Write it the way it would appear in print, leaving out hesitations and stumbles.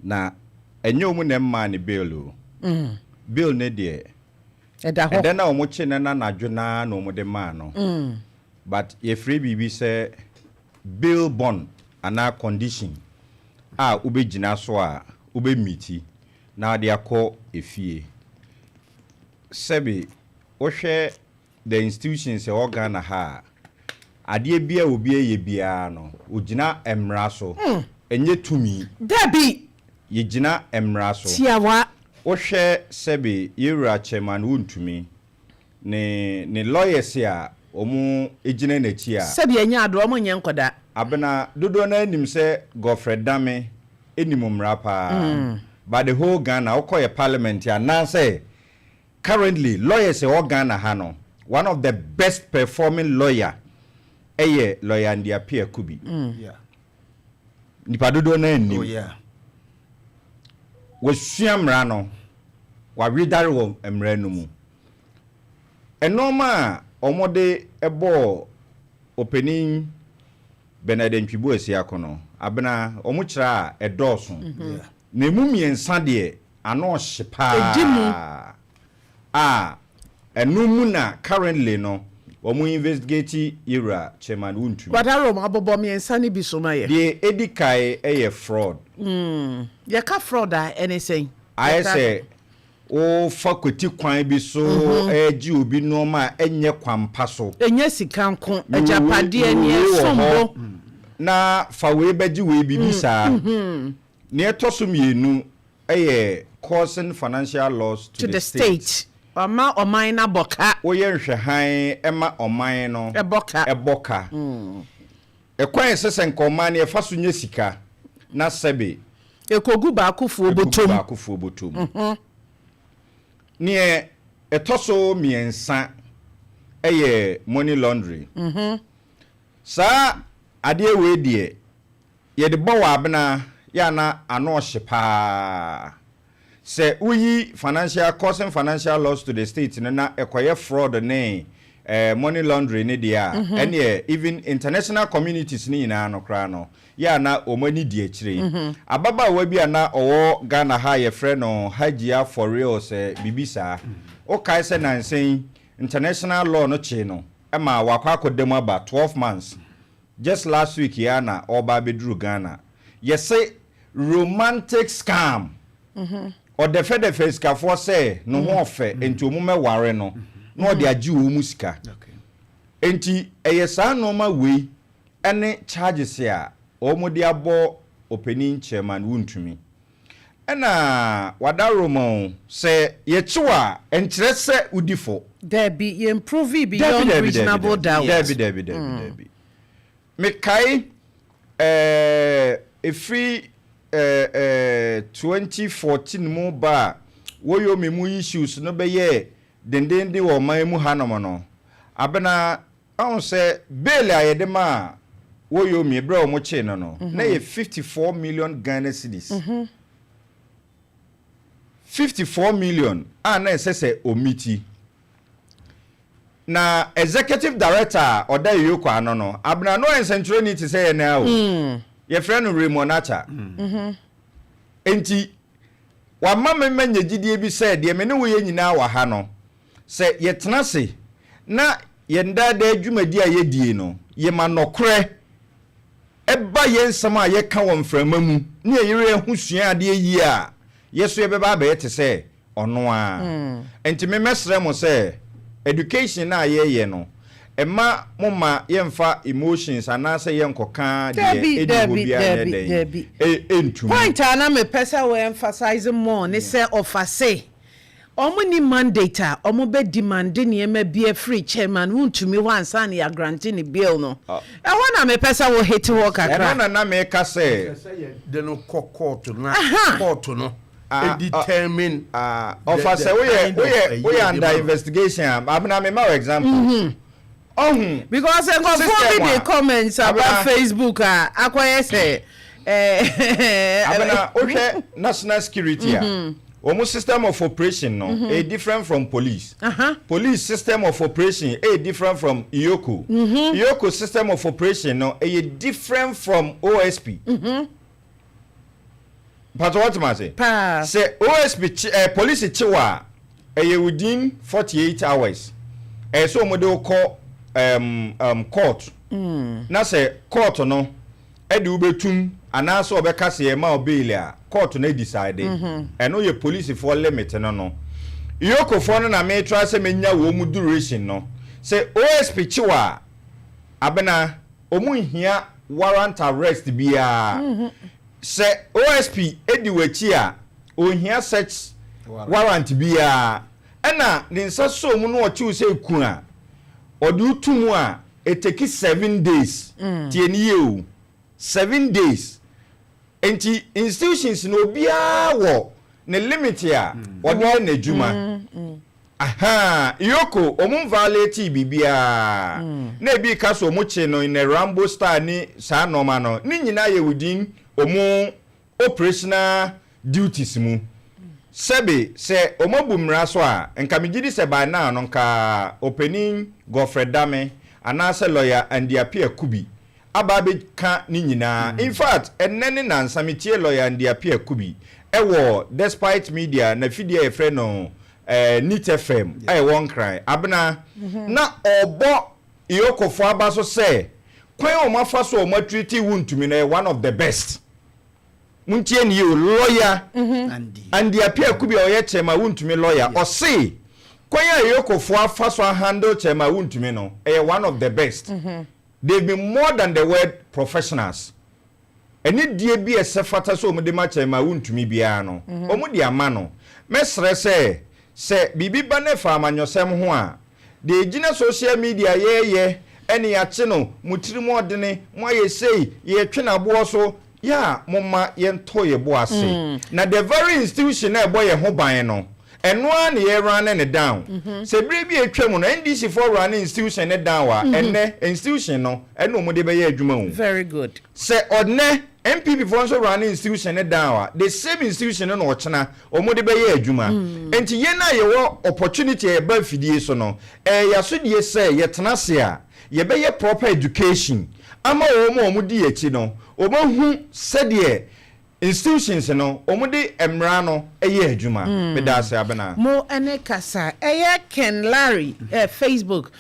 Na ɛnyɛ ɔmu na ɛmmaa ne bail o. Bail ne deɛ, ɛda hɔ. Ɛdɛ na ɔmo kye ne na anadwo naa na ɔmo de maa no. But yɛfrɛ biribi sɛ bail bond anaa condition a wobɛgyina so a wobɛmeet na wode akɔ efie. Sɛbi, wohwɛ the institutions ɛwɔ Ghana ha a, adeɛ bi a obi ayɛ biara no, ogyina mmara so. Ɛnyɛ tumi. Dabi. Yɛgyina mmara so. Tiawa. Wohwɛ, sɛbi, yɛwura Chairman Wontumi ne lawyers a wɔn gyina n'akyi a, Sɛbi, ɛnyɛ adoɔ, ɔmo nyɛ nkɔda. Abena, dodoɔ no anim sɛ Godfred Dame anim mmara paa, but the whole Ghana, wokɔ yɛ parliament anaasɛ currently lawyers ɛwɔ Ghana ha no, one of the best performing lawyer ɛyɛ Lawyer Andy Appiah Kubi. Nipa dodoɔ no anim. Wasua mmara no, wawedare wɔ mmara no mu. Ɛnɔɔma a wɔde bɔɔ ɔpanin Bernard Antwi Boasiako no, Abena, wɔn kyerɛ a ɛdɔɔso. Na emu mmiɛnsa deɛ, ano ɔhye Ɛdi mu. paa a ɛno mu na currently no wɔn investigate yɛwura Chairman Wontumi. Wadaro ma abobɔ mmiɛnsa no bi so ma yɛ. Deɛ edi kae ɛyɛ fraud. Yɛka fraud a, ɛne sɛn? Ayɛ sɛ wofa kwati kwan bi so ɛgye obi nneɛma a ɛnyɛ kwan pa so. Ɛnyɛ sika nko, agyapadeɛ ne Mewɔ wei wɔ ɛsombo. hɔ na fa wei bɛgye wei, biribi saa. Nea ɛtɔ so mmienu ɛyɛ causing financial loss to to the state, ɔma ɔman no abɔ ka. Woyɛ nhwɛhan ɛma ɔman no ɛbɔ ka. Ɛbɔ ka. Ɛkwan ɛsɛ sɛ nka ɔman no yɛfa so nyɛ sika na sɛbe ekogu baakofoɔ ɛkɔgu bɔtɔm. Baakofoɔ bɔtɔm. Neɛ ɛtɔ so mmiɛnsa ɛyɛ money laundry. Saa adeɛ wei deɛ, yɛde bɔ wɔ, Abena, yɛ ana ano ɔhye paa sɛ woyi financial causing financial loss to the state no na ɛkɔyɛ fraud ne money laundry ne deɛ a, ɛneɛ even international communities ne nyinaa no koraa no, yɛ ana wɔn ani di akyire. Ababaawa bi a na ɔwɔ Ghana ha a yɛfrɛ no Hajia for Real, sɛ biribi saa, wokae sɛ nansɛn international law no kyee no ɛma wakɔ akɔda mu aba 12 months. Just last week yɛ na ɔba abɛduru Ghana. Yɛsɛ romantic scam, ɔdɛfɛdɛfɛ sikafoɔ sɛ ne ho ɔfɛ nti ɔmu mɛware no na ɔde agye wɔn mu sika. Nti ɛyɛ saa nneɛma wei ɛne charges a wɔn de abɔ ɔpanin Chairman Wontumi. Ɛna wada roma sɛ yɛkyew a, ɛnkyerɛ sɛ wodi fɔ. Dabi, yɛn prove beyond reasonable doubt. Dabi, dabi, dabi, dabi. Mekae ɛfiri 2014 mu ba a wɔyɛ mu issues no bɛyɛ dendenden wɔ ɔman mu hanom no, Abena, ɔhu sɛ bail a yɛde ma a wɔyɛ mi berɛ a wɔn kyee no na yɛ 54 million Ghana cedis. 54 million a na ɛsɛ sɛ omeet na executive director a ɔda EOCO ano no, Abena, no nsɛntwerɛni te sɛ yɛn na o yɛfrɛ no Raymond Archer. Nti wama me ma nya gyidie bi sɛ deɛ me ne wo yɛ nyinaa wɔ ha no, sɛ yɛtena ase na yɛn daadaa dwumadi a yɛdie no, yɛma nɔkorɛ ɛba yɛn nsɛm a yɛka wɔ mframa mu ne yɛyere ho sua adeɛ yie a, yɛ so yɛbɛba abɛyɛ te sɛ ɔno a. Nti memɛsrɛ mo sɛ education no a yɛyɛ no, ɛma mo ma yɛmfa emotions anaasɛ yɛnkɔka deɛ ɛdi hɔ biara nyɛ dɛn ɛntumi. Point a na mepɛ sɛ wɔ emphasize more ne sɛ ɔfa se ɔmo ni mandate a ɔmo bɛ demand nneɛma bi afiri Chairman Wontumi hɔ ansa na yɛagrant ne bail no. Ɛhɔ na mepɛ sɛ wɔ hit hɔ kakra. Ɛno na meka sɛ sɛ yɛde no kɔ court na court no determine. Ɔfa sɛ woyɛ under investigation a, Abena, mema wo example ɔhu. Because nkurɔfoɔ bi de comments aba Facebook a akɔyɛ sɛ Abena, wohwɛ national security a, wɔn system of operation no mm different from police. Police system of operation ɛyɛ different from EOCO. EOCO system of operation no ɛyɛ different from OSP. Mpatɔ, wɔte ase? Paa. Sɛ OSP kye polisi kye wo a, ɛyɛ within 48 hours ɛyɛ sɛ wɔn de wo kɔ court. Na sɛ court no ɛde wo bɛtum anaasɛ ɔbɛka sɛ yɛma wo bail a, court no decide. Ɛno yɛ polisifoɔ limit no. EOCOfoɔ no na metra sɛ menya wɔn mu duration no. Sɛ OSP kye wo a, Abena, ɔmu nhia warrant arrest biara. Sɛ OSP edi w'akyi a, ohia search warrant biara. Ɛna ne nsa so mu no, ɔkyew sɛ eku a ɔde wotu mu a, eteki 7 days. Tie ni yie o, 7 days. Nti institutions no, obiara wɔ ne limit a ɔde yɛ n'adwuma. Aha, EOCO ɔmo violate biribiara na ebi ka so ɔmo kye no in a Rambo style ne saa nneɛma no ne nyinaa yɛ within ɔmo operational duties mu. Sɛbe, sɛ ɔmo abu mmara so a, nka megye di sɛ by now no nka ɔpanin Godfred Dame anaasɛ lawyer Andy Appiah Kubi aba abɛka ne nyinaa. In fact, ɛnnɛ ne nansa metie lawyer Andy Appiah Kubi ɛwɔ Despite Media na fidie a yɛfrɛ no Neat FM a ɛwɔ Nkran. Abena, na ɔbɔ EOCOfoɔ aba so sɛ kwan a wɔn afa so a wɔn atreat Wontumi no yɛ one of the best. Muntie ne yie o, lawyer Andy. Andy Appiah Kubi a ɔyɛ Chairman Wontumi lawyer, ɔse kwan a EOCOfoɔ afa so ahandle Chairman Wontumi no ɛyɛ one of the best. They've been more than the word professionals. Ɛne die bi a ɛsɛ fata sɛ wɔn de ma Chairman Wontumi biara no, wɔn de ama no. Mɛsrɛ sɛ biribi ba ne fa amanyɔsɛm ho a, deɛ egyina social media yɛɛyɛ ɛne yɛakye no, mo tiri mu ɔdene mo ayɛ sei, yɛtwe n'aboɔ so yɛ a, mo ma yɛntɔ yɛ bo ase. Na the very institution na ɛbɔ yɛn ho ban no, ɛno ara na yɛ run ne down. Sɛ bere bi atwa mu no, NDC foɔ run institution ne down a, ɛnɛ institution no ɛna wɔn de bɛyɛ adwuma o. Very good. Sɛ ɔnɛ NPP foɔ nso run institution ne down a, the same institution no na ɔkyena wɔn de bɛyɛ adwuma. Nti yɛn a yɛwɔ opportunity a yɛba afidie so no, ɛyɛ yasodie sɛ yɛtena ase a yɛbɛyɛ proper education ama wɔn a wɔn di akyi no, wɔn ahu sɛdeɛ institutions no wɔn de mmara no yɛ adwuma. Meda ase, Abena. Mo ne kasa ɛyɛ Ken Larry Facebook.